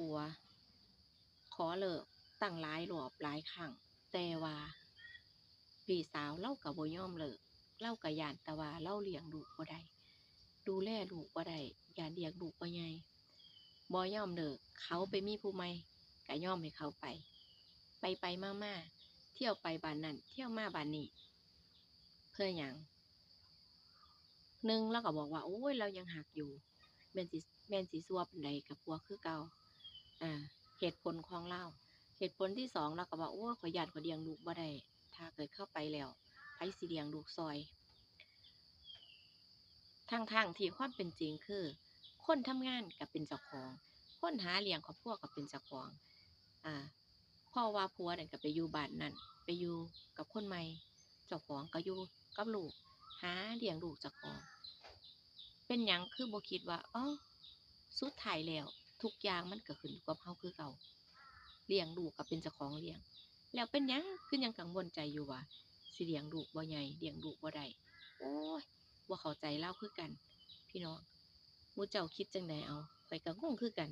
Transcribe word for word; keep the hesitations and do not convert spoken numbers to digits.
ผัวขอเลิกตั้งหลายรอบหลายครั้ง แต่ว่าพี่สาวเลาก็บ่ยอมเลิก เลาก็ย้านแต่ว่าเลาเลี้ยงลูกบ่ได้ ดูแลลูกบ่ได้ ย้านเลี้ยงลูกบ่ใหญ่ บ่ยอมเลิก เขาไปมีผู้ใหม่ก็ยอมให้เขาไป ไปไปมามา เที่ยวไปบ้านนั่น เที่ยวมาบ้านนี้ เพื่อหยัง หนึ่งเลาก็บอกว่า โอ้ย เลายังฮักอยู่ แม่นสิ แม่นสิซั่วปานใดกับผัวคือเก่า อ่า เหตุผลของเลา เหตุผลที่สองเลาก็ว่า โอ้ย ข้อยย้านข้อยเลี้ยงลูกบ่ได้ ถ้าเกิดเข้าไปแล้ว ไผสิเลี้ยงลูกซ่อย ทั้งๆที่ความเป็นจริงคือ คนทำงานก็เป็นเจ้าของ คนหาเลี้ยงครอบครัวก็เป็นเจ้าของ อ่า เพราะว่าผัวนั่นก็ไปอยู่บ้านนั่น ไปอยู่กับคนใหม่ เจ้าของก็อยู่กับลูก หาเลี้ยงลูกเจ้าของ เป็นหยังคือบ่คิดว่า เอ้า สุดท้ายแล้วทุกอย่างมันก็ขึ้นอยู่กับเฮาคือเก่า เลี้ยงลูกก็เป็นเจ้าของเลี้ยง แล้วเป็นหยังคือยังกังวลใจอยู่ว่า สิเลี้ยงลูกบ่ใหญ่ เลี้ยงลูกบ่ได้ โอ้ย บ่เข้าใจลาวคือกัน พี่น้อง หมู่เจ้าคิดจั่งใด เอา ข้อยก็งงคือกัน